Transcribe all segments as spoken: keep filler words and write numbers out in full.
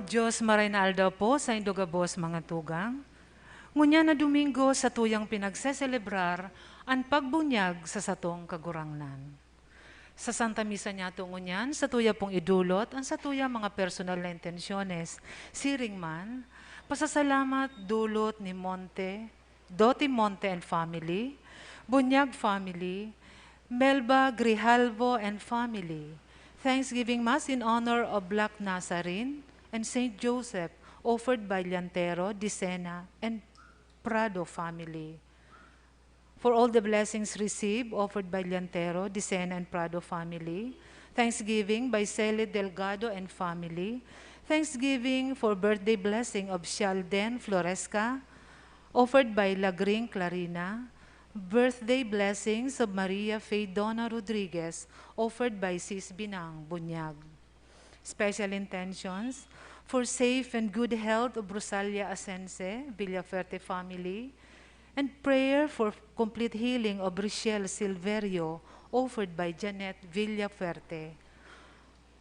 Diyos, maray na aldaw po saindo gabos, mga tugang. Ngunyan na Domingo, satuyang pinagseselebrar an pagbunyag sa satong Kagurangnan. Sa Santa Misa niyato ngunyan, satuya pong idulot an satuya mga personal na intensyones. Siring man, pasasalamat dulot ni Monte, Dotimonte and family, Bunyag family, Melba Grijalvo and family. Thanksgiving Mass in honor of Black Nazarene and Saint Joseph, offered by Llantero, Dicena, and Prado family. For all the blessings received, offered by Llantero, Dicena, and Prado family. Thanksgiving by Celi Delgado and family. Thanksgiving for birthday blessing of Shalden Floresca, offered by Lagring Clarina. Birthday blessings of Maria Faye Donna Rodriguez, offered by Sis Binang Bunyag. Special intentions for safe and good health of Rosalia Asense, Villafuerte family, and prayer for complete healing of Richelle Silverio, offered by Janet Villafuerte.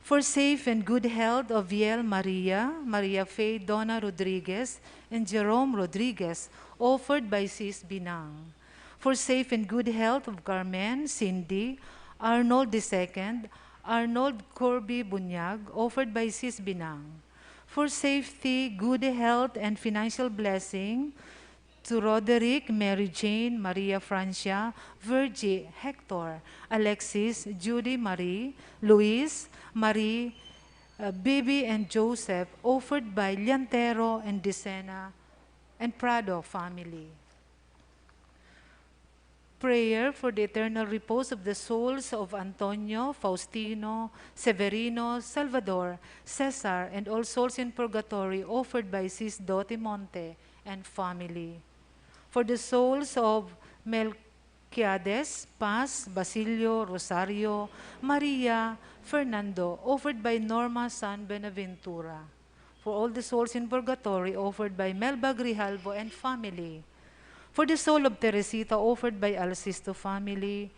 For safe and good health of Viel Maria, Maria Faye Donna Rodriguez, and Jerome Rodriguez, offered by Sis Binang. For safe and good health of Carmen, Cindy, Arnold the second, Arnold Corby Bunyag, offered by Sis Binang. For safety, good health, and financial blessing to Roderick, Mary Jane, Maria Francia, Virgie, Hector, Alexis, Judy Marie, Luis, Marie, uh, Bibi, and Joseph, offered by Llantero and Dicena and Prado family. Prayer for the eternal repose of the souls of Antonio, Faustino, Severino, Salvador, Cesar, and all souls in purgatory, offered by Sis Dotimonte and family. For the souls of Melquiades, Paz, Basilio, Rosario, Maria, Fernando, offered by Norma San Benaventura. For all the souls in purgatory, offered by Melba Grijalvo and family. For the soul of Teresita, offered by Alsisto family.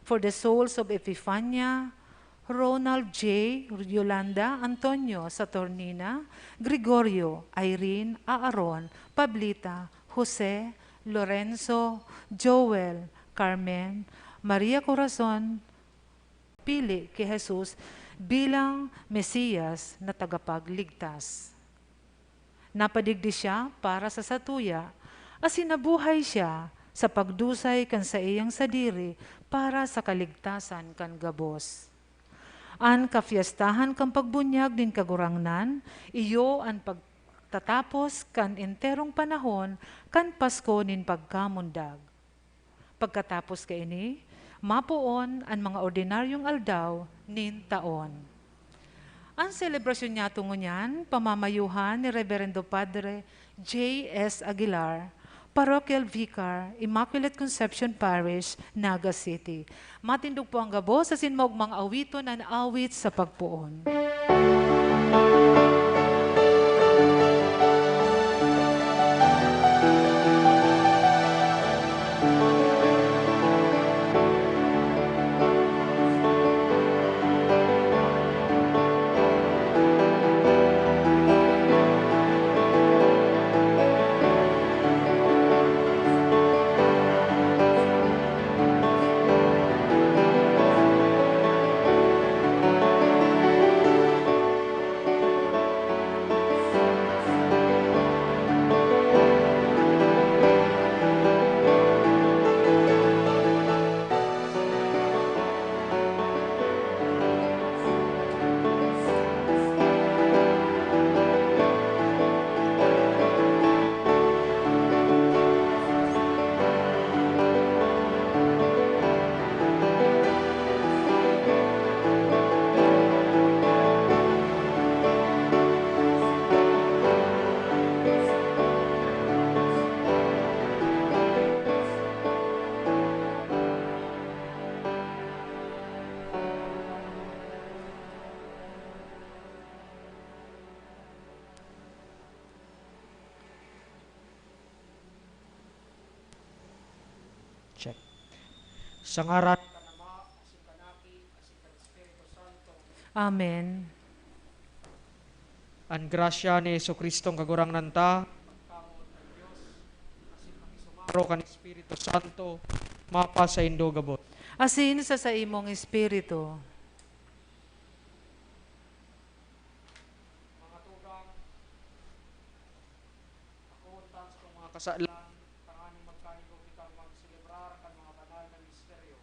For the souls of Epifania, Ronald J, Yolanda, Antonio, Saturnina, Gregorio, Irene, Aaron, Pablita, Jose, Lorenzo, Joel, Carmen, Maria Corazon, pili ki Jesus bilang Mesiyas na Tagapagligtas. Napadigdi siya para sa satuya, asin nabuhay siya sa pagdusay kan saiyang sadiri para sa kaligtasan kan gabos. An kapyestahan kan pagbunyag nin Kagurangnan, iyo an pagtatapos kan enterong panahon kan Pasko nin Pagkamundag. Pagkatapos kaini, mapoon an mga ordinaryong aldaw nin taon. An selebrasyon niyato ngunyan, pamamayuhan ni Reverendo Padre J S Aguilar, Parochial Vicar, Immaculate Conception Parish, Naga City. Matindog po ang gabos asin maogmang awiton an awit sa pagpoon. Check. Sa ngaran kan Ama, asin kan Aki, asin kan Espiritu Santo. Amen. An grasya ni Jesu-Cristong Kagurangnan ta, pagkamoot kan Dios, asin pakisumaro kan Espiritu Santo, mapasaindo gabos. Asin sa saimong espiritu. Mga tugang, akoon ta an satong mga kasalan, tanganing magkaigwa kitang magselebrar kan mga banal na misteryo.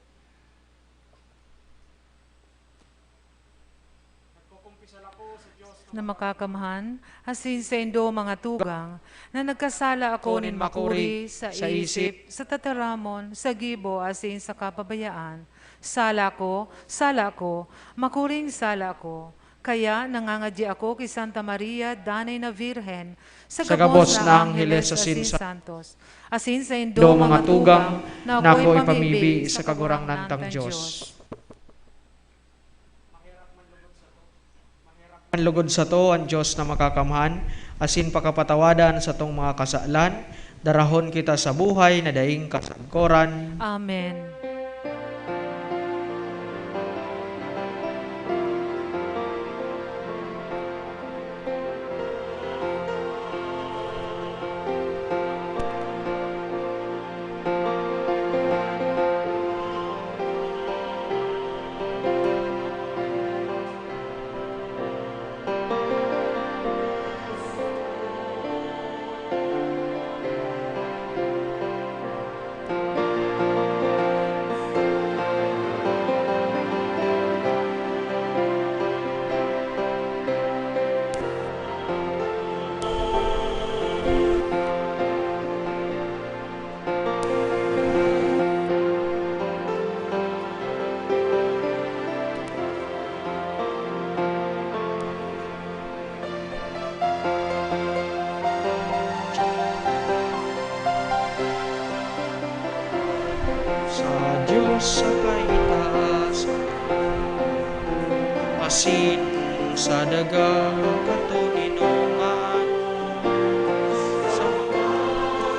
Nagkukumpisal ako sa Dios na makakamhan, asin saindo, mga tugang, na nagkasala ako nin makuri sa isip, sa tataramon, sa gibo, asin sa kapabayaan. Sala ko, sala ko, makuring sala ko. Kaya nangangadyi ako ki Santa Maria, Danay na Birhen, sa gabos na angheles asin santos, asin saindo, mga tugang, na akoy pamibi sa Kagurangnan tang Dios. Manlugod sato an Dios na makakamhan, asin pakapatawada an satong mga kasalan, darahon kita sa buhay na daing kasagkoran. Amen. Sa Dios sa kaitaasan, asin sa daga katoninongan, sa mga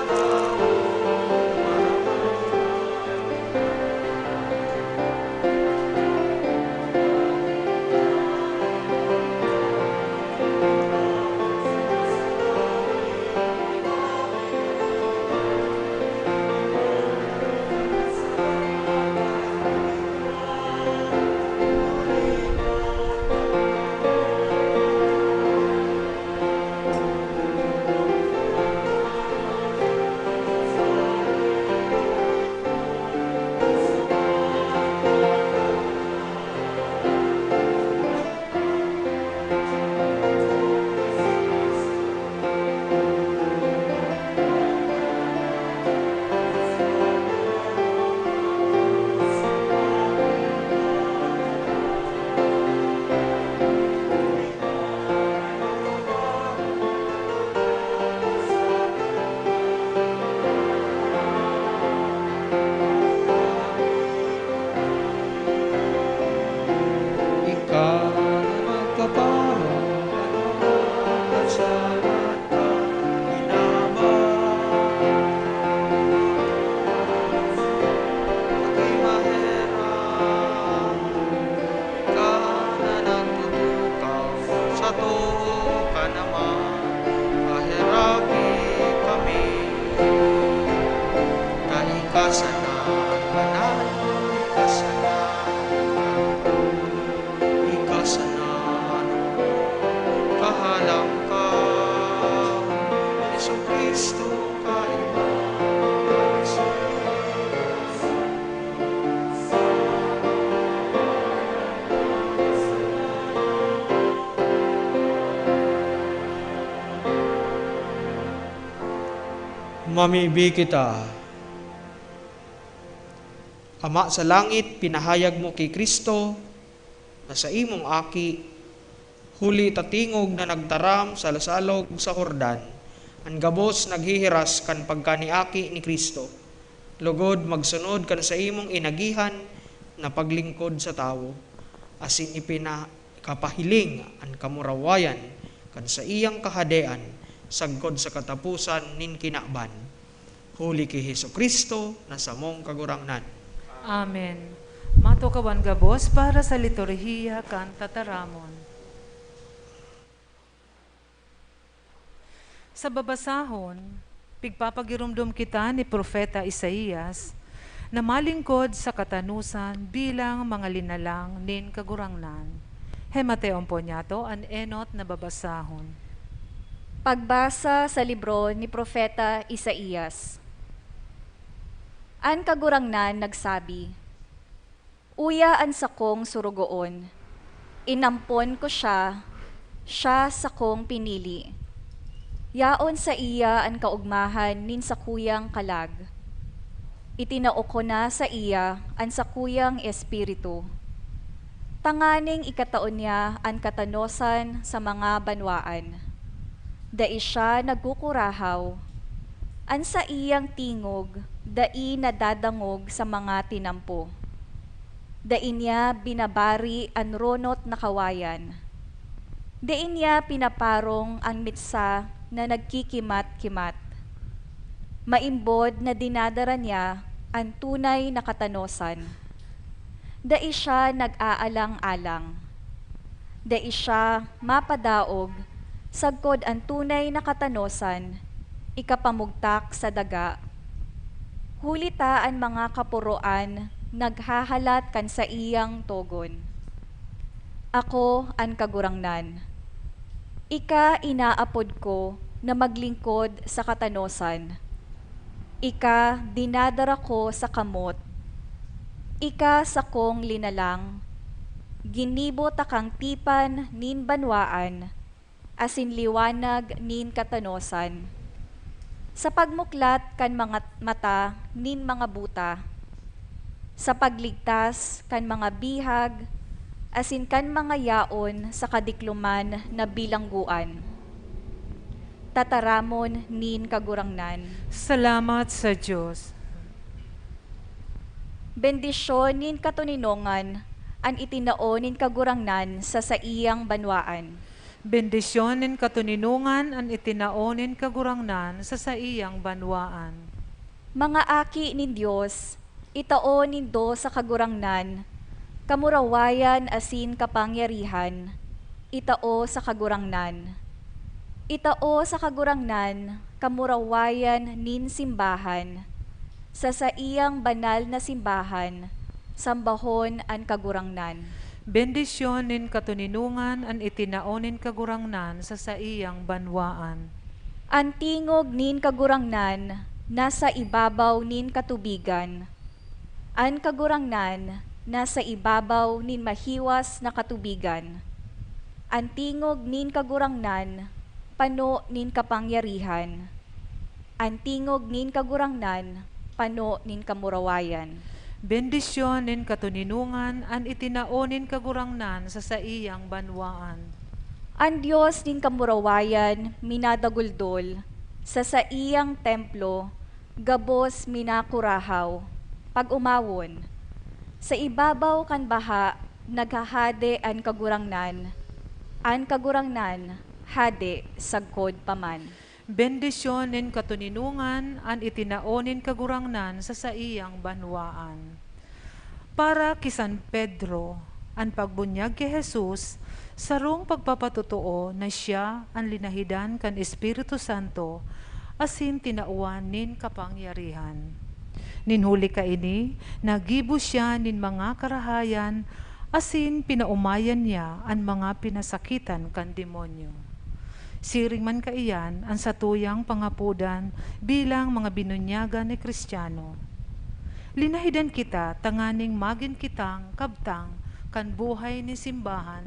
tawo marahay. Ika na magpaparo kan mga kasalan kan inabaw. Akoy maherak, ika na nagtutukaw, sa too ka naman, paheraki kami. Ika sana an banal, ika sana an ika sana an kahalangkaw, Jesu-Cristo, kaiba. Mamibi kita. Ama sa langit, pinahayag mo ki Cristo na saimong Aki, huli ta tingog na nagtaram sa salog sa Jordan, an gabos naghihiras kan pagkaniaki ni Cristo, logod magsunod kan saimong inagihan na paglingkod sa tawo, asin ipinakapahiling an kamurawayan kan saiyang Kahadean sagkod sa kataposan nin kinaban. Huli ki Jesu-Cristo na samong Kagurangnan. Amen. Matukawan gabos para sa liturhiya kan tataramon. Sa babasahon, pigpapagiromdom kita ni Propeta Isaias na malingkod sa katanosan bilang mga linalang nin Kagurangnan. Hemateon po niyato an enot na babasahon. Pagbasa sa libro ni Propeta Isaias. An Kagurangnan nagsabi, "Uya an sakong sorogoon, inampon ko siya, siya sakong pinili. Yaon saiya an kaogmahan nin sakuyang kalag. Itinao ko na saiya an sakuyang espiritu, tanganing ikatao niya an katanosan sa mga banwaan. Dai siya nagkukurahaw, an saiyang tingog dai nadadangog sa mga tinampo. Dai niya binabari an ronot na kawayan. Dai niya pinaparong an mitsa na nagkikimat-kimat. Maimbod na dinadara niya an tunay na katanosan. Dai siya nag-aalang-alang. Dai siya mapadaog, sagkod an tunay na katanosan ikapamugtak sa daga. Huli ta an mga kaporoan naghahalat kan saiyang togon. Ako an Kagurangnan. Ika inaapod ko na maglingkod sa katanosan. Ika dinadara ko sa kamot. Ika sakong linalang. Ginibo takang tipan nin banwaan, asin liwanag nin katanosan, sa pagmuklat kan mga mata nin mga buta, sa pagligtas kan mga bihag, asin kan mga yaon sa kadikloman na bilanggoan. Tataramon nin Kagurangnan. Salamat sa Dios. Bendisyon nin katoninongan an itinao nin Kagurangnan sa saiyang banwaan. Bendisyon nin katoninongan an itinao nin Kagurangnan sa saiyang banwaan. Mga aki nin Dios, itao nindo sa Kagurangnan kamurawayan asin kapangyarihan. Itao sa Kagurangnan. Itao sa Kagurangnan kamurawayan nin simbahan. Sa saiyang banal na simbahan, sambahon an Kagurangnan. Bendisyon nin katoninongan an itinao nin Kagurangnan sa saiyang banwaan. An tingog nin Kagurangnan nasa ibabaw nin katubigan. An Kagurangnan nasa ibabaw nin mahiwas na katubigan. An tingog nin Kagurangnan pano nin kapangyarihan. An tingog nin Kagurangnan pano nin kamurawayan. Bendisyon nin katoninongan an itinao nin Kagurangnan sa saiyang banwaan. An Dios nin kamurawayan minadaguldol sa saiyang templo, gabos minakurahaw. Pag-omawon, sa ibabaw kan baha naghahade an Kagurangnan. An Kagurangnan hade sagkod pa man. Bendisyon nin katoninongan an itinao nin Kagurangnan sa saiyang banwaan. Para ki San Pedro, an pagbunyag ki Jesus, sarong pagpapatotoo na siya an linahidan kan Espiritu Santo asin tinawan nin kapangyarihan. Nin huli kaini, naggibo siya nin mga karahayan asin pinaomayan niya an mga pinasakitan kan demonyo. Siring man kaiyan an satuyang pangapodan bilang mga binunyagan na Cristiano. Linahidan kita tanganing magin kitang kabtang kan buhay nin simbahan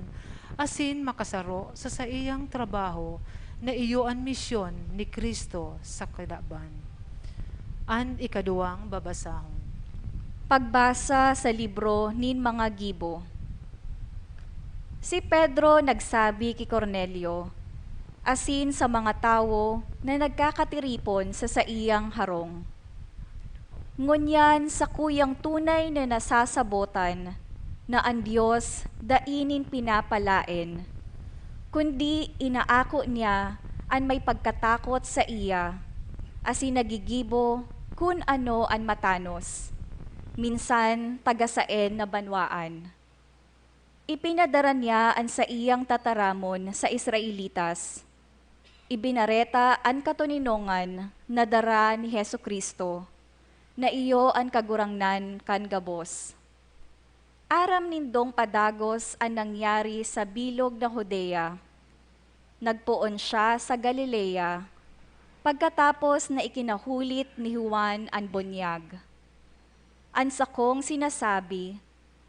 asin makasaro sa saiyang trabaho na iyo an misyon ni Cristo sa kinaban. An ikaduwang babasahon. Pagbasa sa libro nin mga gibo. Si Pedro nagsabi ki Cornelio, asin sa mga tawo na nagkakatiripon sa saiyang harong. Ngunyan sakuyang tunay na nasasabotan na an Dios dai nin pinapalaen, kundi inaako niya an may pagkatakot saiya, asin nagigibo kun ano an matanos, minsan taga saen na banwaan. Ipinadara niya an saiyang tataramon sa Israelitas. Ibinareta an katoninongan na dara ni Jesu-Cristo, na iyo an Kagurangnan kan gabos. Aram nindong padagos an nangyari sa bilog na Judea. Nagpoon siya sa Galilea, pagkatapos na ikinahulit ni Juan an bunyag. An sakong sinasabi,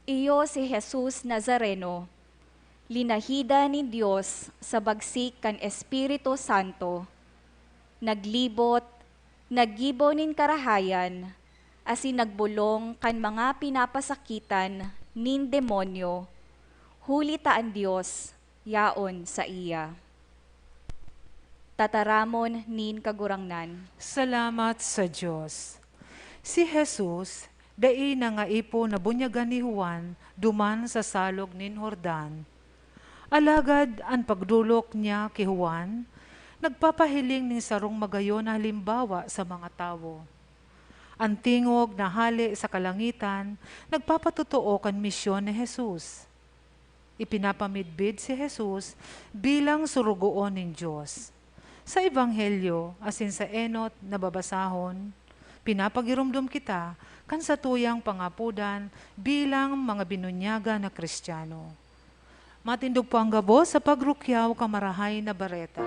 iyo si Jesus Nazareno, linahidan nin Dios sa bagsik kan Espiritu Santo, naglibot, naggibo nin karahayan, asin nagbolong kan mga pinapasakitan nin demonyo, huli ta an Dios yaon saiya. Tataramon nin Kagurangnan. Salamat sa Dios. Si Jesus dai nangaipo na bunyagan ni Juan duman sa salog nin Jordan. Alagad an pagdolok niya ki Juan nagpapahiling nin sarong magayon na halimbawa sa mga tawo. An tingog na hale sa kalangitan nagpapatotoo kan misyon ni Jesus. Ipinapamidbid si Jesus bilang sorogoon nin Dios. Sa Ebanghelyo asin sa enot na babasahon, pinapagiromdom kita kan satuyang pangapodan bilang mga binunyagan na Kristiyano. Matindog po ang gabos sa pagrukyaw kan Marahay na Bareta.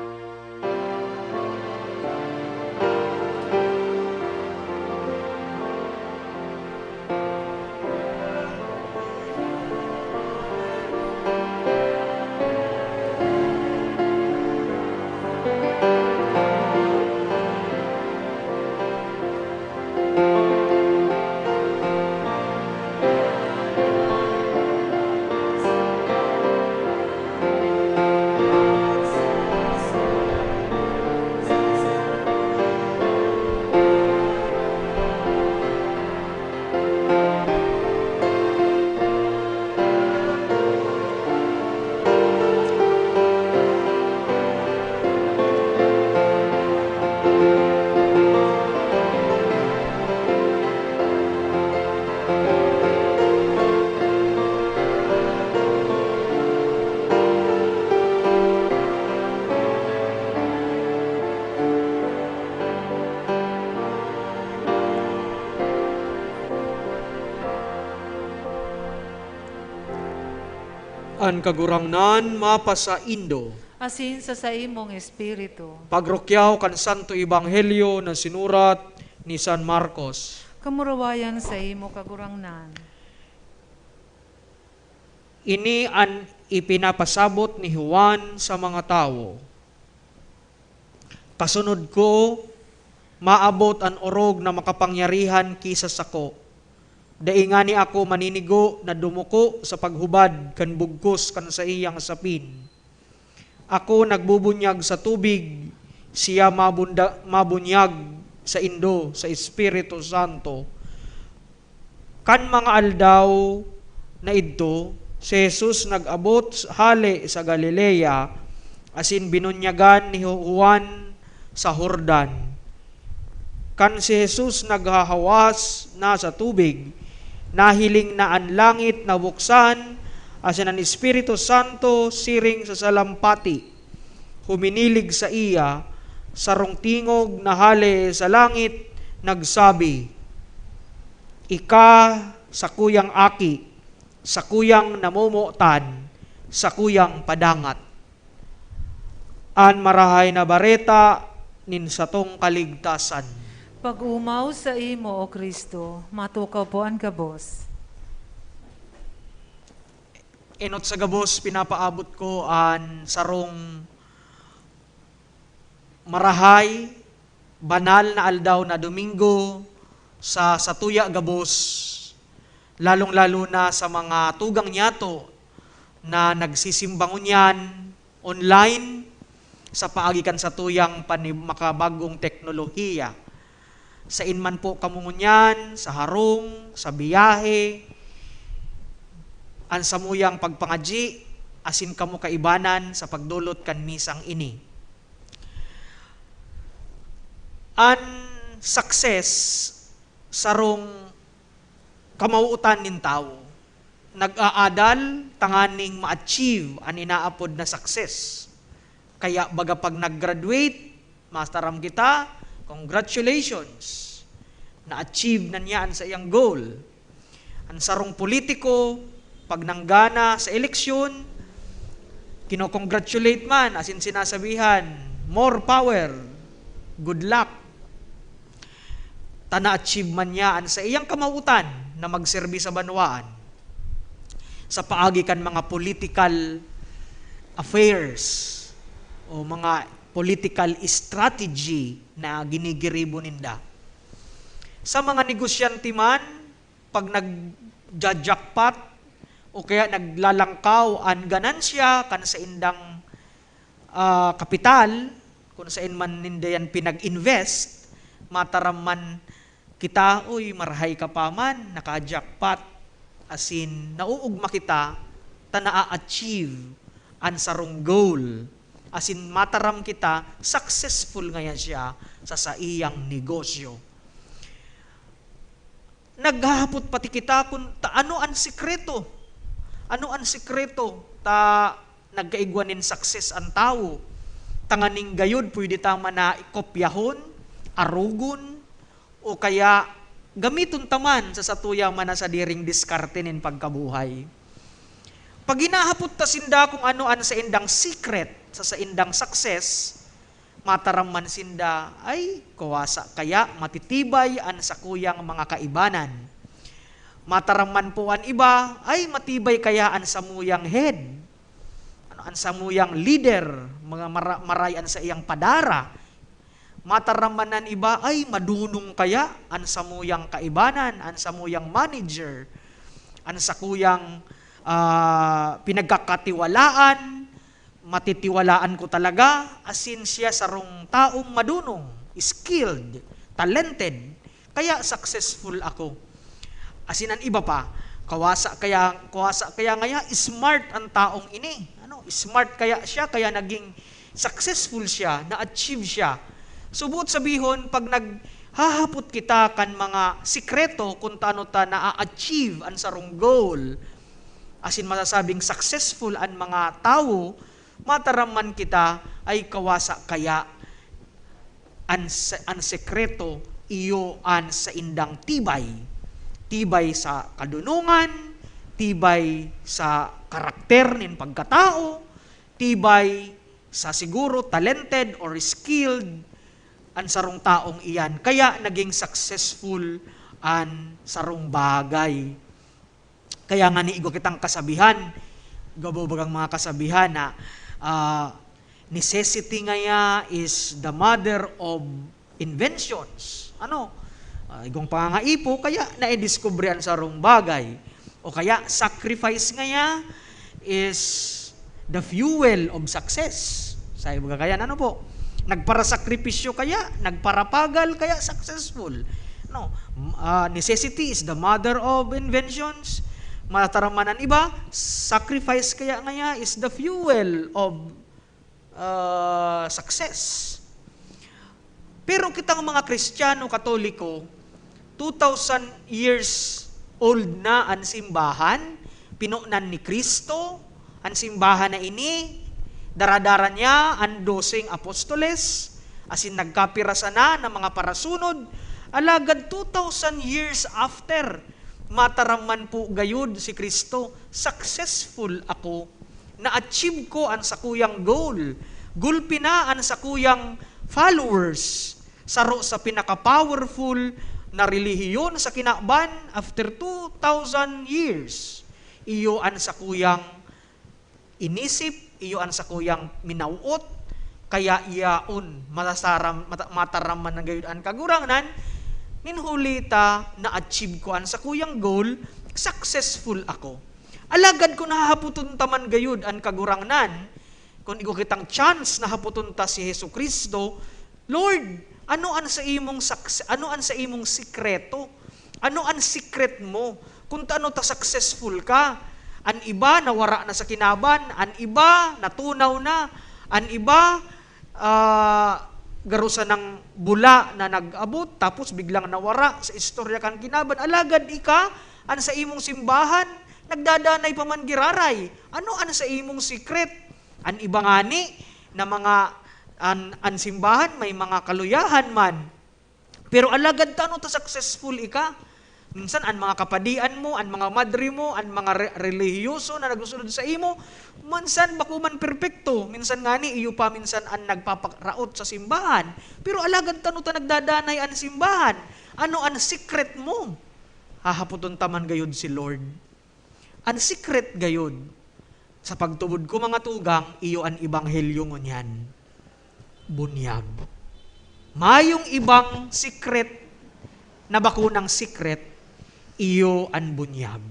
An Kagurangnan mapasaindo. Asin sa saimong espiritu. Pagrukyaw kan Santo Ebanghelyo na sinurat ni San Marcos. Kamurawayan saimo, Kagurangnan. Ini an ipinapasabot ni Juan sa mga tawo. Kasunod ko, maabot an orog na makapangyarihan ki sa sako. Dai ngani ako maninigo na dumuko sa paghubad kan bugkos kan saiyang sapin. Ako nagbubunyag sa tubig, siya mabunda-, mabunyag saindo sa Espiritu Santo. Kan mga aldaw na idto, si Jesus nag-abot hale sa Galilea, asin binunyagan ni Juan sa Jordan. Kan si Jesus naghahawas na sa tubig, nahiling na an langit nabuksan, asin an Espiritu Santo siring sa salampati huminilig saiya. Sarong tingog na hale sa langit nagsabi, "Ika sakuyang Aki, sakuyang namomotan, sakuyang padangat." An Marahay na Bareta nin satong kaligtasan. Pag-omaw saimo, O Cristo, matukaw po an gabos. Enot sa gabos, pinapaabot ko an sarong marahay, banal na aldaw na Domingo sa satuya gabos, lalong-lalo na sa mga tugang niyato na nagsisimba ngunyan online sa paagi kan satuyang pani-, makabagong teknolohiya. Sain man po kamo ngunyan, sa harong, sa biyahe, an samuyang pagpangadyi, asin kamo kaibanan sa pagdolot kan misang ini. An success, sarong kamawootan nin tawo. Nag-aadal tanganing ma-achieve an inaapod na success. Kaya baga pag nag-graduate, mataram kita, congratulations! Na-achieve na niya an saiyang goal. An sarong politiko, pag nanggana sa eleksyon, kino-congratulate man, asin sinasabihan, "More power, good luck." Ta na-achieve man niya an saiyang kamawotan na magserbi sa banwaan sa paagi kan mga political affairs o mga political strategy na ginigiribo ninda. Sa mga negosyante man, pag nagja-jackpot o kaya naglalangkaw an ganansya kan saindang, ah, kapital, kung saen man ninda yan pinag-invest, mataram man kita, "Uy, marahay ka pa man, naka-jackpot." Asin, nauugma kita ta naa-achieve an sarong goal. Asin, mataram kita, successful ngayan siya sa saiyang negosyo. Naghahapot pati kita kun ta ano an sikreto. Ano an sikreto ta nagkaigwa nin success an tawo? Tanganing gayod pwede ta man na kopyahon, arogon, o kaya gamiton ta man sa satuya man na sadiring diskarte nin pagkabuhay. Pag hinahapot ta sinda kung ano an saindang secret sa saindang success, mataram man sinda, "Ay, kawasa kaya matitibay an sakuyang mga kaibanan." Mataram man po an iba, "Ay, matibay kaya an samuyang head, ano, an samuyang leader, mga mara-, maray an saiyang padara." Mataram man an iba, "Ay, madunong kaya an samuyang kaibanan, an samuyang manager, an sakuyang, ah, pinagkakatiwalaan, matitiwalaan ko talaga, asin siya sarong taong madunong, skilled, talented, kaya successful ako." Asin an iba pa, "Kawasa kaya, kawasa kaya ngaya smart an taong ini." Ano, smart kaya siya, kaya naging successful siya, na-achieve siya. So, boot sabihon, pag naghahapot kita kan mga sikreto kung taano ta na-achieve an sarong goal, asin masasabing successful an mga tawo, mataram man kita, "Ay, kawasa kaya an se-, an sekreto iyo an saindang tibay. Tibay sa kadunongan, tibay sa karakter nin pagkatao, tibay sa siguro talented or skilled an sarong taong iyan, kaya naging successful an sarong bagay." Kaya nga ni igwa kitang kasabihan, igwa bagang mga kasabihan na, ah, "Necessity ngaya is the mother of inventions." Ano? Ah, igwang pangangaipo, kaya naidiskubre an sarong bagay. O kaya, "Sacrifice ngaya is the fuel of success." Sa iba kaya, ano po? Nagparasakripisyo kaya, nagparapagal kaya successful. No, m-, ah, "Necessity is the mother of inventions." Mataram man an iba, "Sacrifice kaya ngaya is the fuel of, ah, success." Pero kitang mga Kristiyano Katoliko, two thousand years old na an simbahan, pinonan ni Cristo an simbahan na ini, daradara niya an doseng apostoles, asin nagkapira sana na mga parasunod. Alagad two thousand years after, mataram man po gayud si Cristo, "Successful ako. Na-achieve ko an sakuyang goal. Gulpi na an sakuyang followers." Saro sa pinaka-powerful na relihiyon sa kinaban after two thousand years. Iyo an sakuyang inisip, iyo an sakuyang minawot, kaya yaon, matasaram-, mata-, mataram man na gayud an Kagurangnan, nin huli ta na-achieve ko an sakuyang goal, successful ako. Alagad kun hahapoton ta man gayud an Kagurangnan, kun igwa kitang chance na hapoton ta si Jesu-Cristo, "Lord, ano an sa imong success, ano an sa imong sikreto? Ano an secret mo kun taano ta successful ka?" An iba nawara na sa kinaban, an iba natunaw na, an iba, ah, garo sanang bula na nag-abot, tapos biglang nawara sa istorya kan kinaban. Alagad ika, an sa imong simbahan, nagdadanay pa man giraray. Ano an sa imong secret? An iba ngani, na mga, an, an simbahan may mga kaluyahan man. Pero alagad ta ano ta successful ika? Minsan an mga kapadian mo, an mga madre mo, an mga re-, relihiyoso na nagsusunod sa imo, minsan bako man perpekto, minsan ngani iyo pa minsan an nagpaparaot sa simbahan. Pero alagad ta ano ta nagdadanay an simbahan? Ano an secret mo? Hahapoton ta man gayod si Lord. An secret gayod, sa pagtubod ko, mga tugang, iyo an ebanghelyo ngunyan. Bunyag. Mayong ibang secret na bako nang secret, iyo an bunyag.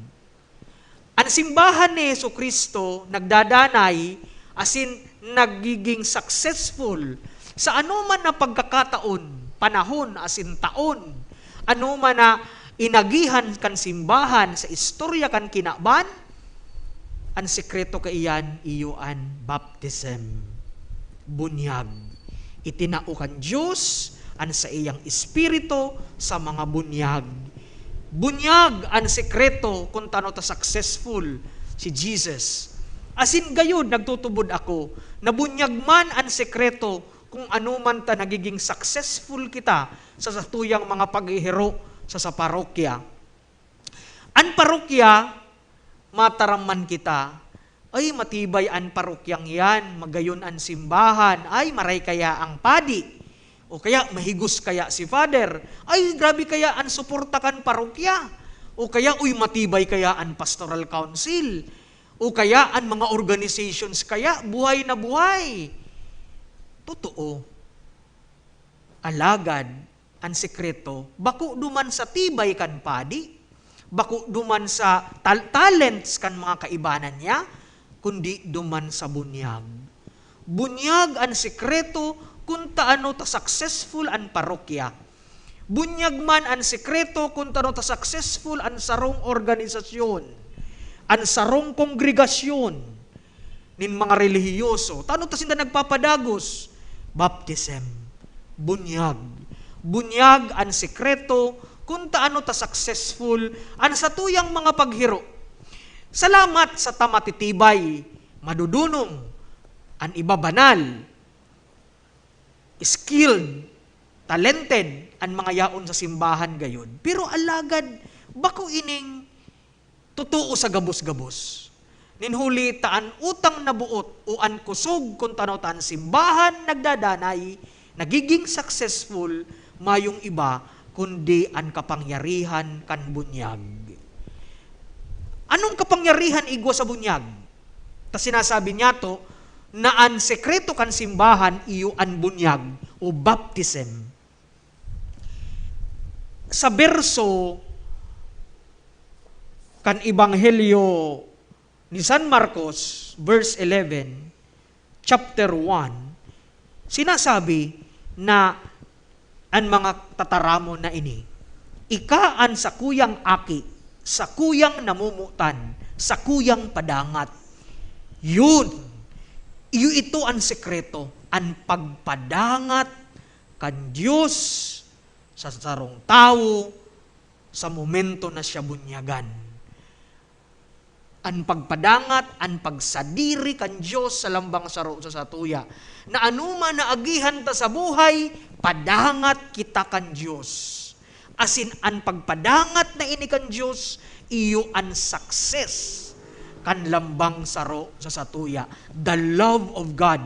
An simbahan ni Jesu-Cristo nagdadanay asin nagiging successful sa anoman na pagkakataon, panahon asin taon, anoman na inagihan kan simbahan sa istorya kan kinaban, an sekreto kaiyan iyo an baptism, bunyag. Itinao kan Dios an saiyang Espiritu sa mga bunyag. Bunyag an sekreto kun tano ta successful si Jesus. Asin gayod, nagtutubod ako na bunyag man an sekreto kung ano man ta nagiging successful kita sa satuyang mga paghihiro sa, sa parokya. An parokya, mataram man kita, "Ay, matibay an parokyang iyan, magayon an simbahan, ay, maray kaya ang padi, o kaya mahigos kaya si father, ay, grabe kaya an suporta kan parokya, o kaya, uy, matibay kaya an pastoral council, o kaya an mga organizations kaya, buhay na buhay." Totoo. Alagad, an sekreto, bako duman sa tibay kan padi, bako duman sa tal-, talents kan mga kaibanan niya, kundi duman sa bunyag. Bunyag an sekreto kun taano ta successful an parokya. Bunyag man an sekreto kun taano ta successful an sarong organisasyon, an sarong kongregasyon nin mga relihiyoso. Tano ta sinda nagpapadagos? Baptism. Bunyag. Bunyag an sekreto kun taano ta successful an satuyang mga paghiro. Salamat sa ta matitibay, madudunong, an iba banal, skilled, talented an mga yaon sa simbahan gayod. Pero alagad, bako ining totoo sa gabos-gabos. Nin huli ta an utang na boot o an kusog kun tano ta an simbahan nagdadanay, nagiging successful, mayong iba kundi an kapangyarihan kan bunyag. Anong kapangyarihan igwa sa bunyag? Ta sinasabi niyato na an sekreto kan simbahan iyo an bunyag o baptism. Sa berso kan Ebanghelyo ni San Marcos, verse eleven, chapter one, sinasabi na an mga tataramon na ini, "Ika an sakuyang aki, sakuyang namomotan, sakuyang padangat." Yun. Iyo ito an sekreto, an pagpadangat kan Dios sa sarong tawo sa momento na siya bunyagan. An pagpadangat, an pagsadiri kan Dios sa lambang saro sa satuya, na anoman na agihan ta sa buhay, padangat kita kan Dios. Asin an pagpadangat na ini kan Dios, iyo an success kan lambang saro sa satuya, the love of God.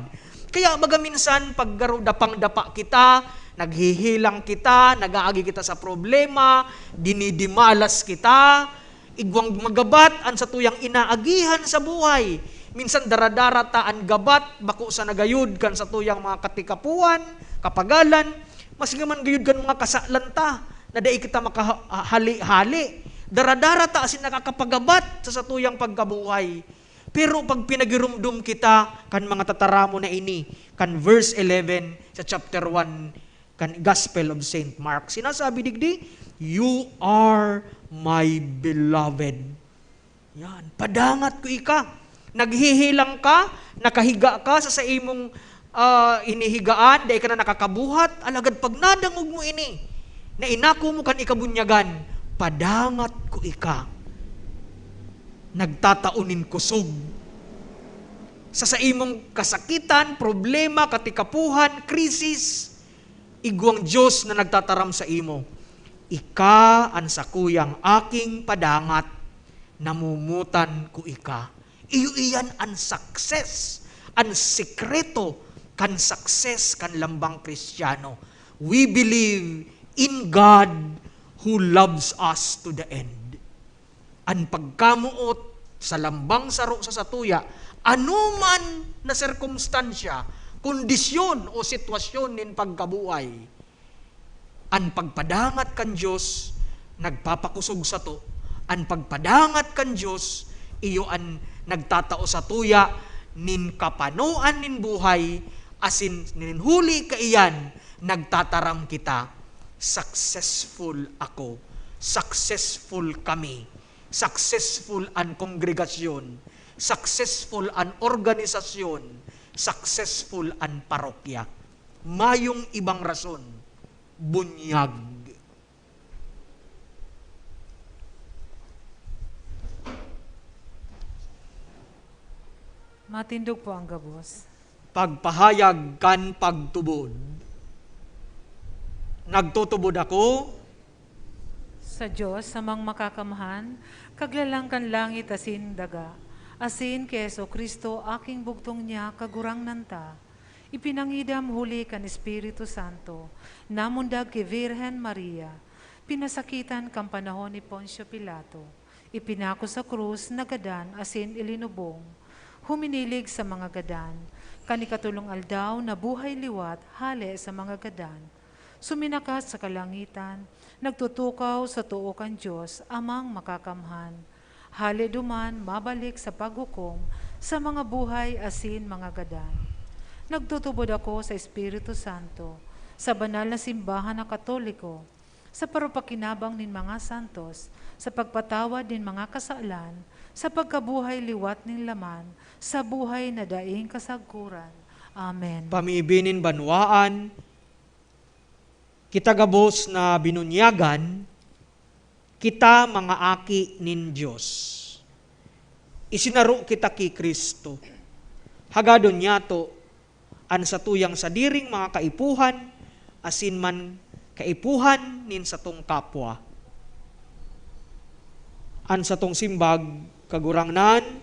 Kaya baga minsan, pag garo dapang-dapa kita, naghihilang kita, nag-aagi kita sa problema, dinidimalas kita, igwang magabat an satuyang inaagihan sa buhay. Minsan daradara ta an gabat, bako sa nagayod kan satuyang mga katikapuhan, kapagalan, maski man gayod kan mga kasalan ta, na dai kita makahali-hali. Daradara ta asin nakakapagabat sa satuyang pagkabuhay. Pero pag pinagirumdom kita kan mga tataramon na ini, kan verse eleven sa chapter one kan Gospel of Saint Mark, sinasabi digdi, "You are my beloved." Yan, padangat ko ika. Naghihilang ka, nakahiga ka sa saimong, ah, hinihigaan, dai ka na nakakabuhat, alagad pag nadangog mo ini, na inako mo kan ikabunyagan, padangat ko ika. Nagtatao nin kusog. Sa saimong kasakitan, problema, katikapuhan, krisis, igwang Dios na nagtataram saimo, "Ika an sakuyang aking padangat, namumutan ko ika." Iyo iyan an success, an sekreto kan success kan lambang Kristiyano. We believe in God who loves us to the end. An pagkamoot sa lambang saro sa satuya, anoman na sirkumstansya, kondisyon o sitwasyon nin pagkabuhay, an pagpadangat kan Dios nagpapakosog sato. An pagpadangat kan Dios iyo an nagtatao satuya nin kapanoan nin buhay, asin nin huli kaiyan nagtataram kita, "Successful ako, successful kami, successful an kongregasyon, successful an organisasyon, successful an parokya." Mayong ibang rason, bunyag. Matindog po ang gabos. Pagpahayag kan pagtubod. Nagtutubod ako sa Dios, Amang Makakamhan, Kaglalang kan langit asin daga, asin ki Jesu-Cristo, aking bugtong niya, Kagurangnan ta, ipinangidam huli kan Espiritu Santo, namundag ki Virgen Maria, pinasakitan kan panahon ni Poncio Pilato, ipinako sa krus, nagadan asin ilinubong. Huminilig sa mga gadan. Kan ikatolong aldaw, nabuhay liwat hale sa mga gadan. Suminakat sa kalangitan, nagtutukaw sa too kan Dios, Amang Makakamhan. Hale duman, mabalik sa paghukom sa mga buhay asin mga gadan. Nagtutubod ako sa Espiritu Santo, sa banal na simbahan na Katoliko, sa parupakinabang nin mga santos, sa pagpatawad nin mga kasalan, sa pagkabuhay liwat nin laman, sa buhay na daing kasagkoran. Amen. Pamibi nin banwaan, kita gabos na binunyagan, kita mga aki nin Dios. Isinaro kita ki Cristo. Hagadon niyato an satuyang sadiring mga kaipuhan, asin man kaipuhan nin satong kapwa. An satong simbag, Kagurangnan,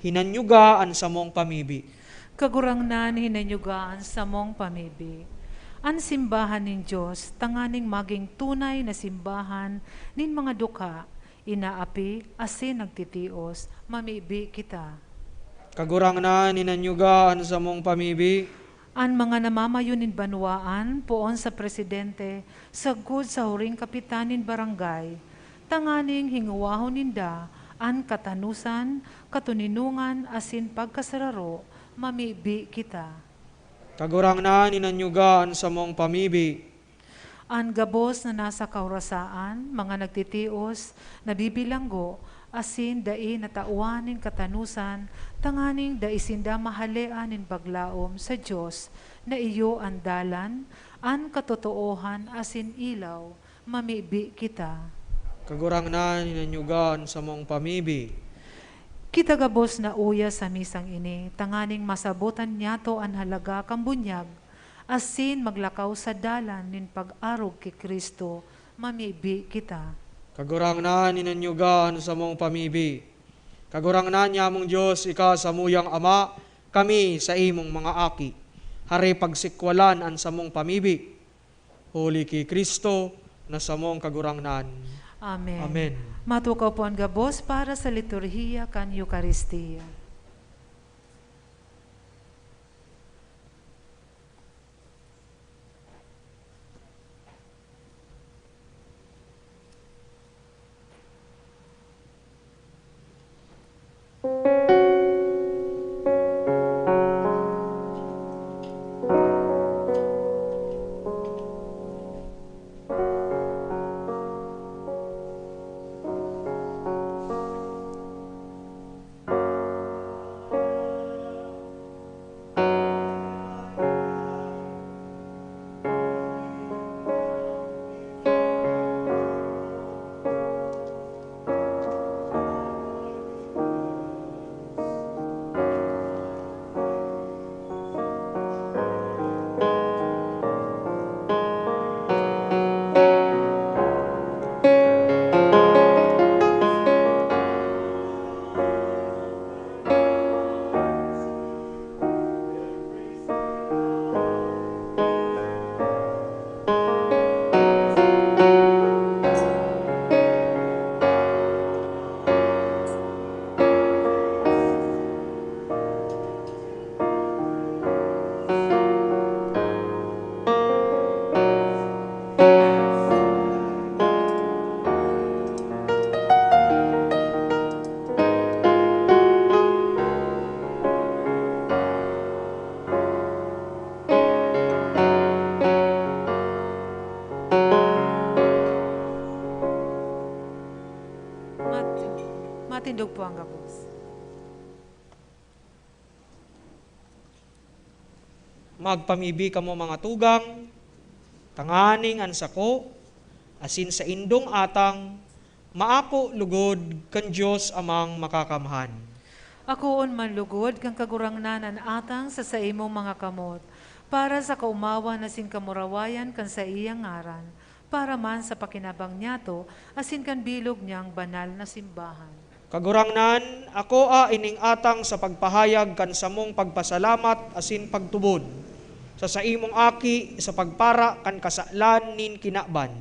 hinanyuga an samong pamibi. Kagurangnan, hinanyuga an samong pamibi. An simbahan nin Dios, tanganing magin tunay na simbahan nin mga dukha, inaapi asin nagtitios, mamibi kita. Kagurangnan, hinanyuga an samong pamibi. An mga namamayo nin banwaan, poon sa presidente, sagkod sa huring kapitan nin barangay, tanganing hingowahon ninda an katanosan, katoninongan asin pagkasararo, mamibi kita. Kagurangnan, hinanyuga an samong pamibi. An gabos na nasa kahorasaan, mga nagtitios, nabibilanggo, asin dai natawan nin katanosan, tanganing dai sinda mahalean nin paglaom sa Dios, na iyo an dalan, an katotoohan asin ilaw, mamibi kita. Kagurangnan, hinanyuga an samong pamibi. Kita gabos na uya sa misang ini, tanganing masabotan niyato an halaga kan bunyag, asin maglakaw sa dalan nin pag-arog ki Cristo, mamibi kita. Kagurangnan, hinanyuga an samong pamibi. Kagurangnan, nyamong Dios, ika samuyang Ama, kami saimong mga aki. Hare pagsikwalan an samong pamibi. Huli ki Cristo na samong Kagurangnan. Amen. Amen. Matukaw po an gabos para sa liturhiya kan Eukaristia. Tindog po ang gabos. Magpamibi kamo, mga tugang, tanganing an sako asin saindong atang maako lugod kan Dios Amang Makakamhan. Akoon man lugod kan Kagurangnan an atang sa saimong mga kamot, para sa kaomawan asin kamurawayan kan saiyang ngaran, para man sa pakinabang niyato asin kan bilog niyang banal na simbahan. Kagurangnan, akoa ining atang sa pagpahayag kan samong pagpasalamat asin pagtubod sa saimong Aki sa pagpara kan kasalan nin kinaban,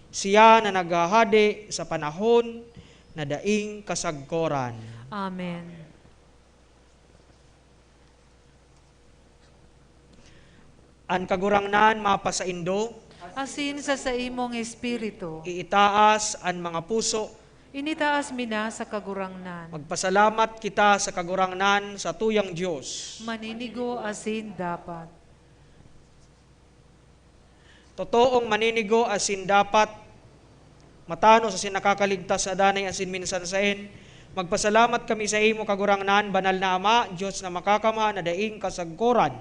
siya na naghahade sa panahon na daing kasagkoran. Amen. An Kagurangnan mapasaindo. Asin sa saimong espiritu. Iitaas an mga puso. Initaas mi na sa Kagurangnan. Magpasalamat kita sa Kagurangnan, sa tuyang Dios. Maninigo asin dapat. Totoong maninigo asin dapat, matanos asin nakakaligtas sa danay asin minsan saen, magpasalamat kami saimo, Kagurangnan, Banal na Ama, Dios na makakamhan na daing kasagkoran.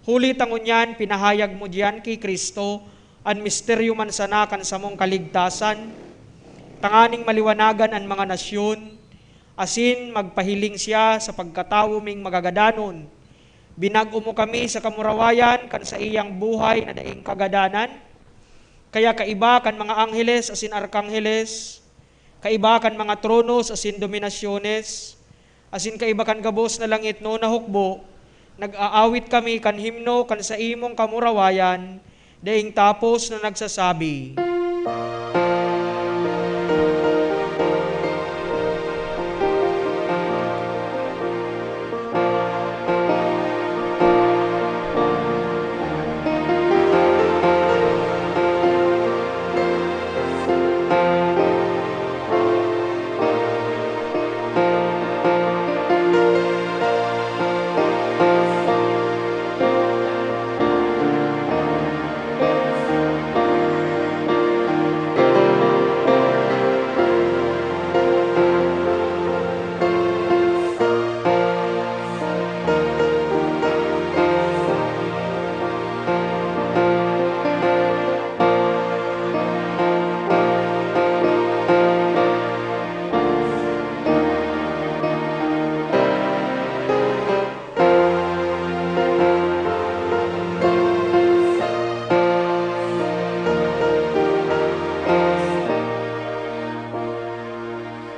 Huli ta ngunyan, pinahayag mo diyan ki Cristo an misteryo man sana kan samong kaligtasan, tanganing maliwanagan an mga nasyon, asin magpahiling siya sa pagkatawo ming magagadanon. Binag-o mo kami sa kamurawayan kan saiyang buhay na daing kagadanan. Kaya kaiba kan mga angheles asin arkangheles, kaiba kan mga tronos asin dominasyones, asin kaiba kan gabos na langitnon na hukbo, nag-aawit kami kan himno kan saimong kamurawayan, daing tapos na nagsasabi.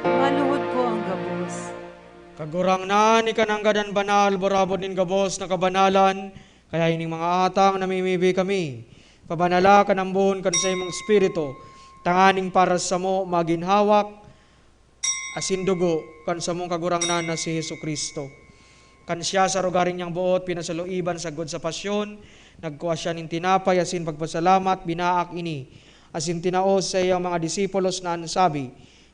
Maluhod po ang gabos. Kagurangnan, ika nanggad an banal, burabod nin gabos na kabanalan, kaya ining mga atang namimibi kami, pabanala kan ambon kan saimong Espiritu, tanganing para samo magin hawak asin dugo kan samong Kagurangnan na si Jesu-Cristo. Kan siya sa rogaring niyang boot pinasaluiban sagkod sa pasyon, nagkua siya nin tinapay asin pagpasalamat, binaak ini, asin tinao sa saiyang mga disipulos na an sabi,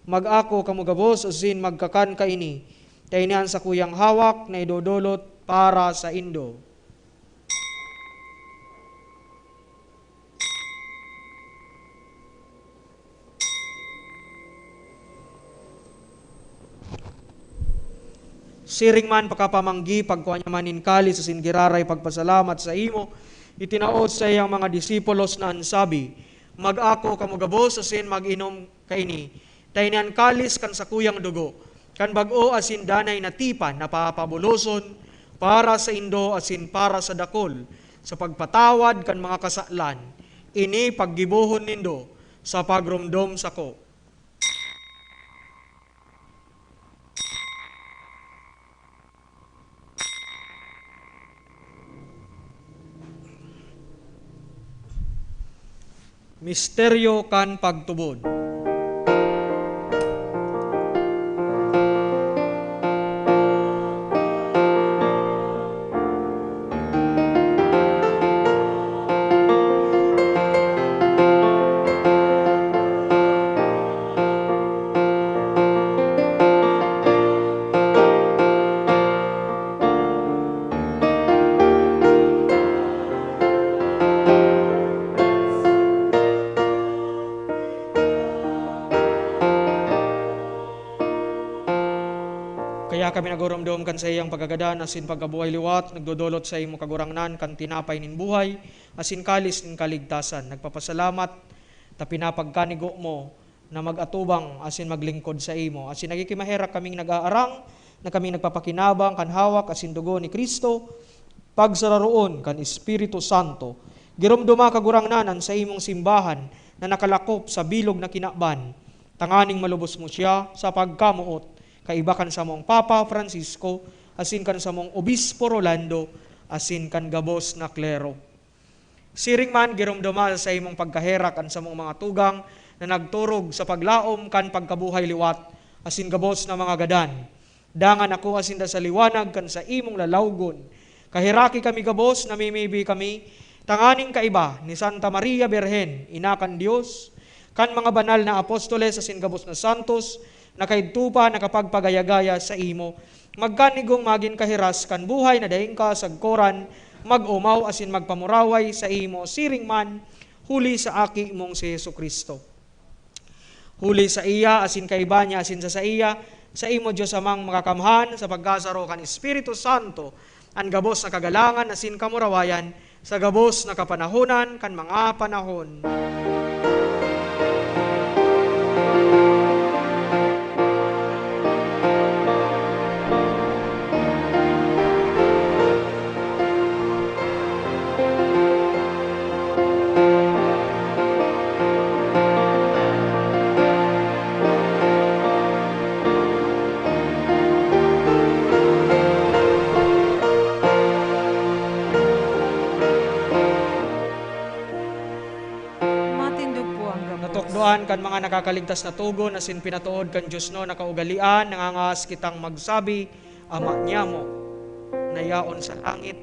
"Mag-ako kamo gabos asin magkakan kaini, ta ini an sakuyang hawak na idodolot para saindo." Siring man pakapamanggi, pagkua niya man nin kalis asin giraray pagpasalamat saimo, itinao sa saiyang mga disipulos na an sabi, "Mag-ako kamo gabos asin mag-inom kaini, ta ini an kalis kan sakuyang dugo, kan bag-o asin danay na tipan na papabuloson para saindo asin para sa dakul, sa pagpatawad kan mga kasalan. Ini paggibohon nindo sa pagromdom sako." Misteryo kan pagtubod. Kaya kami nagurumdom kan saiyang pagkagadan asin pagkabuhay liwat, nagdodolot sa imo, Kagurangnan, kan tinapay nin buhay asin kalis nin kaligtasan. Nagpapasalamat ta pinapagkanigo mo na mag-atubang asin maglingkod sa imo. Asin nagkikimaherak kaming nag-aarang na kaming nagpapakinabang kan hawak asin dugo ni Cristo, pagsararoon kan Espiritu Santo. Giromdoma, Kagurangnan, an saimong simbahan na nakalakop sa bilog na kinaban, tanganing malubos mo siya sa pagkamoot, kaiba kan samong Papa Francisco, asin kan samong Obispo Rolando, asin kan gabos na klero. Siring man, giromdoma sa imong pagkaherak an samong mga tugang na nagturog sa paglaom kan pagkabuhay liwat, asin gabos na mga gadan. Dangan akoa sinda sa liwanag kan saimong lalawgon. Kaheraki kami gabos, namimibi kami, tanganing kaiba ni Santa Maria Birhen, Ina kan Dios, kan mga banal na apostoles asin gabos na santos na kaidto pa nakapagpagaya-gaya saimo, magkanigong magin kahiras kan buhay na daing kasagkoran, mag-omaw asin magpamuraway saimo siring man, huli sa Aki mong si Jesu-Cristo. Huli saiya, asin kaiba niya, asin sa saiya, saimo, Dios Amang Makakamhan, sa pagkasaro kan Espiritu Santo, an gabos na kagalangan asin kamurawayan, sa gabos na kapanahonan kan mga panahon. Matindog po ang gabos. Natukdoan kan mga nakakaligtas na togon asin pinatood kan diosnon na kaugalean, nangangahas kitang magsabi, Ama niamo na yaon sa langit,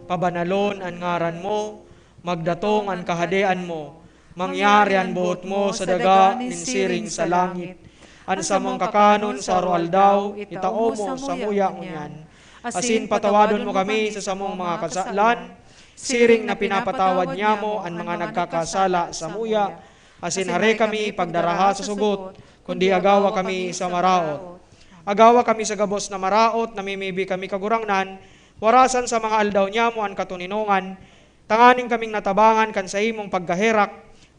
pabanalon an ngaran mo, magdatong an kahadean mo, mangyari an boot mo sa daga nin siring sa langit. An samong kakanon sa aroaldaw, itao mo samuya ngunyan. Asin patawadon mo kami sa samong mga kasalan, siring na pinapatawad niamo an mga nagkakasala samuya. Asin hare kami pagdaraha sa sugot, kundi agawa kami sa maraot. Agawa kami sa gabos na maraot, namimibi kami, Kagurangnan, warasan sa mga aldaw niamo an katoninongan, tanganing kaming natabangan kan saimong pagkaherak,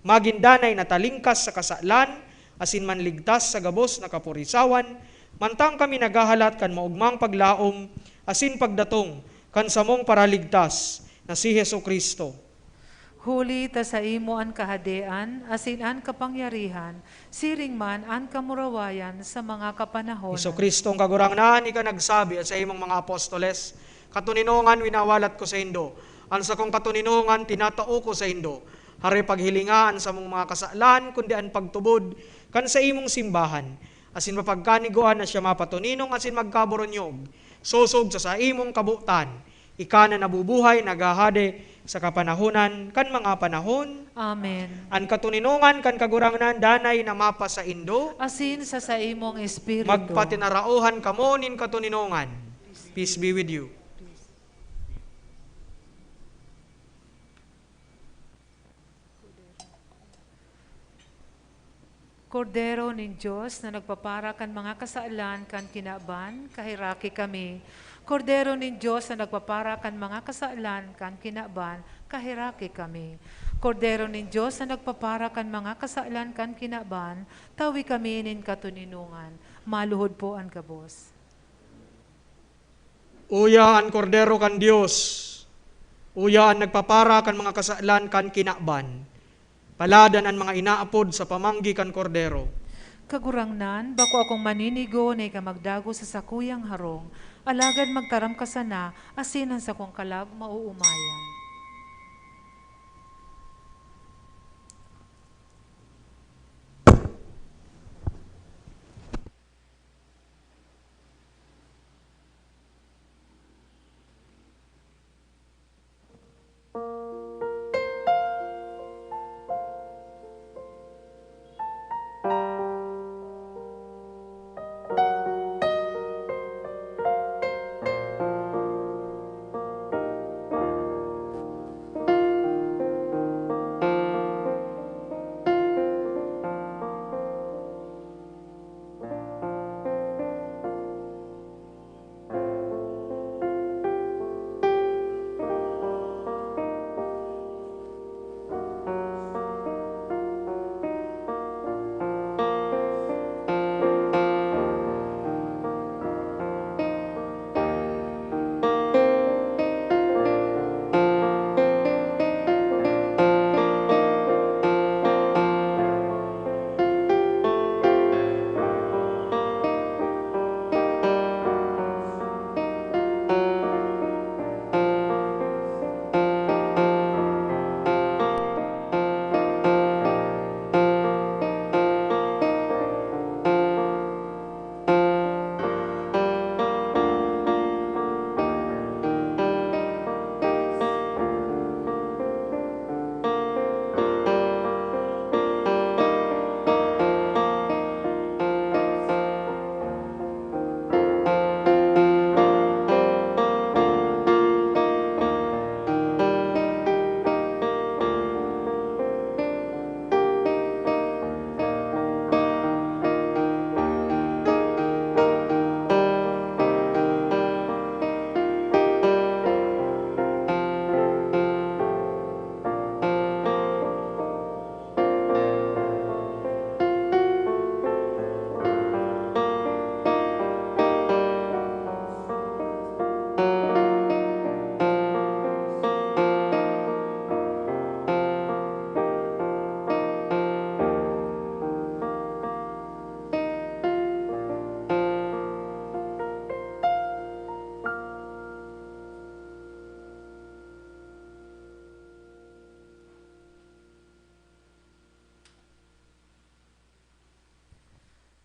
magin danay na talingkas sa kasalan, asin manligtas sa gabos na kapurisawan, mantang kami naghahalat kan maogmang paglaom asin pagdatong kan samong Paraligtas na si Jesu-Cristo. Huli ta saimo an kahadean asin an kapangyarihan, siring man an kamurawayan sa mga kapanahonan. Jesu-Cristong Kagurangnan, ika nagsabi sa imong mga apostoles, "Katoninongan winawalat ko saindo, an sakong katoninongan tinatao ko saindo." Hare paghilinga an samong mga kasalan, kundi an pagtubod kan saimong simbahan, asin mapagkaniguan na siya mapatoninong asin magkaboronyog, sosog sa saimong kabotan. Ika na nabubuhay, naghahade sa kapanahonan kan mga panahon. Amen. An katoninongan kan Kagurangnan danay na mapasaindo. Asin sa saimong espiritu. Magpatinaraohan kamo nin katoninongan. Peace be with you. Kordero nin Dios na nagpapara kan mga kasalan kan kinaban, kaheraki kami. Kordero nin Dios na nagpapara kan mga kasalan kan kinaban, kaheraki kami. Kordero nin Dios na nagpapara kan mga kasalan kan kinaban, tawi kami nin katoninongan. Maluhod po an gabos. Uya an Kordero kan Dios, uya an nagpapara kan mga kasalan kan kinaban. Paladan an mga inaapod sa pamanggi kan Kordero. Kagurangnan, bako akong maninigo na ika magdagos sa sakuyang harong, alagad magtaram ka sana, asin an sakong kalag maoomayan.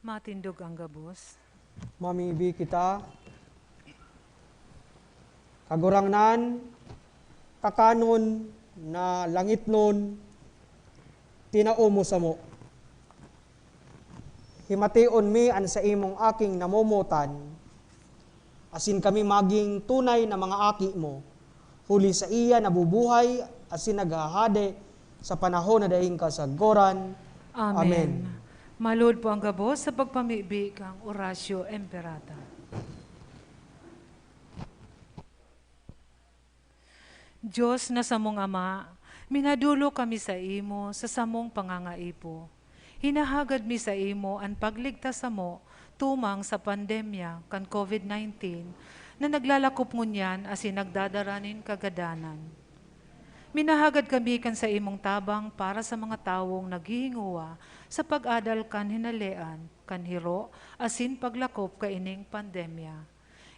Matindog ang gabos. Mamibi kita. Kagurangnan, kakanon na langitnon, tinao mo samo. Himation mi an saimong aking namomotan, asin kami maging tunay na mga aki mo, huli saiya nabubuhay asin naghahade sa panahon na daing kasagkoran. Amen. Amen. Maluod po ang gabos sa pagpamibi kang Horacio Emperata. Dios na samong Ama, minadolok kami saimo sa samong pangangaipo. Hinahagad mi saimo an pagligtas samo tumang sa pandemya kan COVID nineteen na naglalakop ngunyan asin nagdadara nin kagadanan. Minahagad kami kan saimong tabang para sa mga tawong naghihingowa sa pag-adal kan hinalean, kan hiro, asin paglakop kaining pandemya.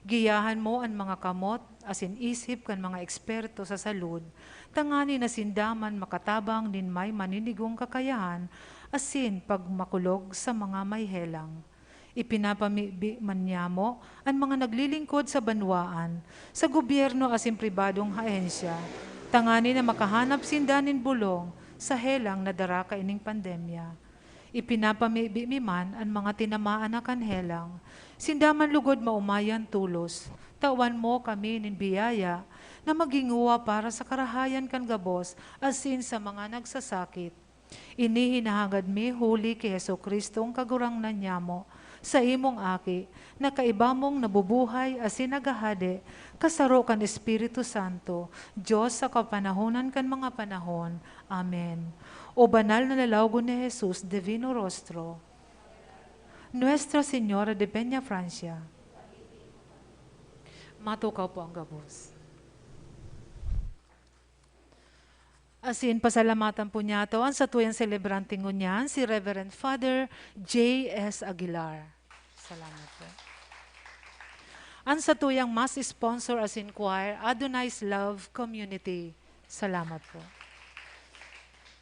Giyahan mo an mga kamot asin isip kan mga eksperto sa salud, tanganing sinda man makatabang nin may maninigong kakayahan asin pagmakulog sa mga may helang. Ipinapamibi man niamo an mga naglilingkod sa banwaan, sa gobyerno asin pribadong ahensya, tanganing makahanap sinda nin bolong sa helang na dara kaining pandemya. Ipinapamibi mi man an mga tinamaan na kan helang. Sinda man lugod maomayan tolos, tawan mo kami nin biyaya na maghingowa para sa karahayan kan gabos asin sa mga nagsasakit. Ini hinahagad mi huli ki Jesu-Cristong Kagurangnan niamo, saimong Aki, na kaiba mong nabubuhay asin naghahade, kasaro kan Espiritu Santo, Dios sa kapanahonan kan mga panahon. Amen. O banal na lalawogon ni Jesus, Divino Rostro, Nuestra Señora de Peña Francia, matukaw po ang gabos. Asin pasalamatan po niyato an satuyang selebrante ngunyan, si Reverend Father J S Aguilar. Salamat po. An satuyang mass sponsor asin choir, Adonai's Love Community. Salamat po.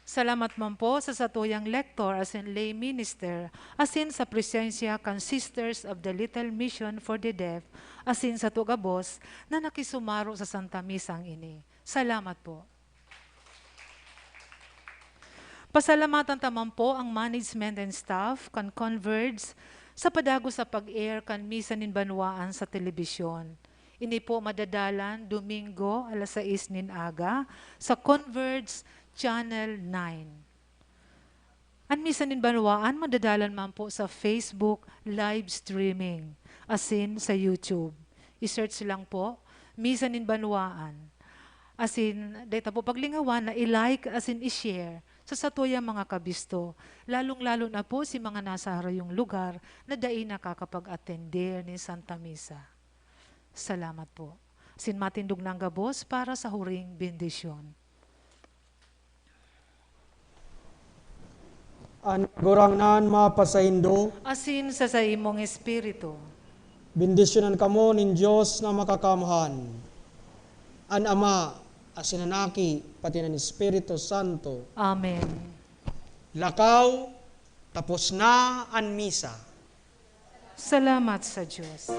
Salamat man po sa satuyang lector asin lay minister, asin sa presensya kan Sisters of the Little Mission for the Deaf, asin sato gabos na nakisumaro sa Santa Misang ini. Salamat po. Pasalamatan ta man po ang management and staff kan Converge sa padagos sa pag-air kan Misa nin Banwaan sa telebisyon. Ini po madadalan Domingo, alas sais nin aga, sa Converge Channel nine. An Misa nin Banwaan madadalan man po sa Facebook live streaming, asin sa YouTube. I-search lang po, Misa nin Banwaan. Asin, dai ta po paglingawan na i-like asin i-share sa satuyang mga kabisto, lalong-lalo na po si mga nasa harayong lugar na dai nakakapag-atender nin Santa Misa. Salamat po. Asin matindog na ang gabos para sa huring bendisyon. An Kagurangnan mapasaindo. Asin sa saimong espiritu. Bendisyonan kamo nin Dios na Makakamhan, an Ama, asin an Aki, pati an Espiritu Santo. Amen. Lakaw, tapos na an misa. Salamat sa Dios.